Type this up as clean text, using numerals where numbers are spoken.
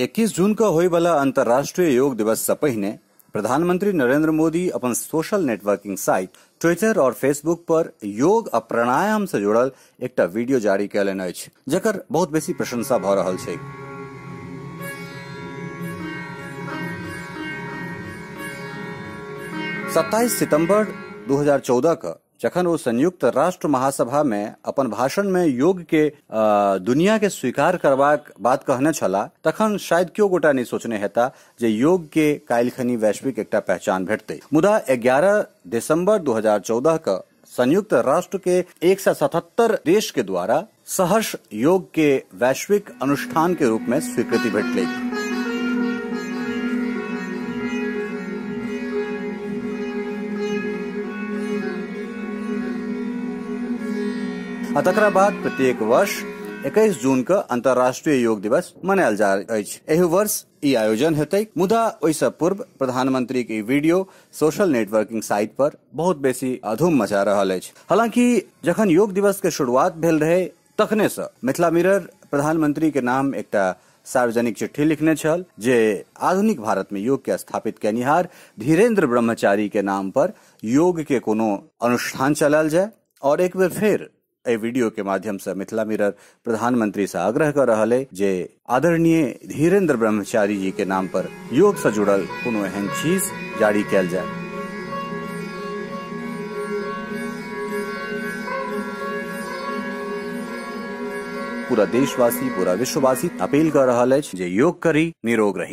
21 जून के होयवला अंतर्राष्ट्रीय योग दिवस से पहिने प्रधानमंत्री नरेंद्र मोदी अपन सोशल नेटवर्किंग साइट ट्विटर और फेसबुक पर योग आ प्राणायाम से जुड़ल एकटा वीडियो जारी कयलनि अछि, जकर बहुत बेसी प्रशंसा भऽ रहल छै। 27 सितंबर 2014 के जखन ओ संयुक्त राष्ट्र महासभा में अपन भाषण में योग के दुनिया के स्वीकार करबाक बात कहने छला, तखन शायद क्यों गोटा नहीं सोचने हेता जे योग के काल्हिखनी वैश्विक एकटा पहचान भेटतै। मुदा 11 दिसंबर 2014 के संयुक्त राष्ट्र के 177 देश के द्वारा सहर्ष योग के वैश्विक अनुष्ठान के रूप में स्वीकृति भेटलै। आ तकरा बाद प्रत्येक वर्ष 21 जून के अंतर्राष्ट्रीय योग दिवस मनायल जा अछि। एहि वर्ष ई आयोजन हेतै, मुदा ओहिसँ पूर्व प्रधानमंत्री के वीडियो सोशल नेटवर्किंग साइट पर बहुत बेसी धूम मचा रहल अछि। हालांकि जखन योग दिवस के शुरुआत भेल रहे तखने से मिथिला मिरर प्रधानमंत्री के नाम एकटा सार्वजनिक चिट्ठी लिखने छल जे आधुनिक भारत में योग के स्थापित केनिहार धीरेन्द्र ब्रह्मचारी के नाम पर योग के कोनो अनुष्ठान चलायल जाय। और एक बेर फेर एहि वीडियो के माध्यम से मिथिला मिरर प्रधानमंत्री से आग्रह कर रहल है जे आदरणीय धीरेन्द्र ब्रह्मचारी जी के नाम पर योग से जुड़ल कोनो एहन चीज जारी कयल जाय। पूरा देशवासी, पूरा विश्ववासी अपील कर रहल अछि जे योग करी, निरोग रही।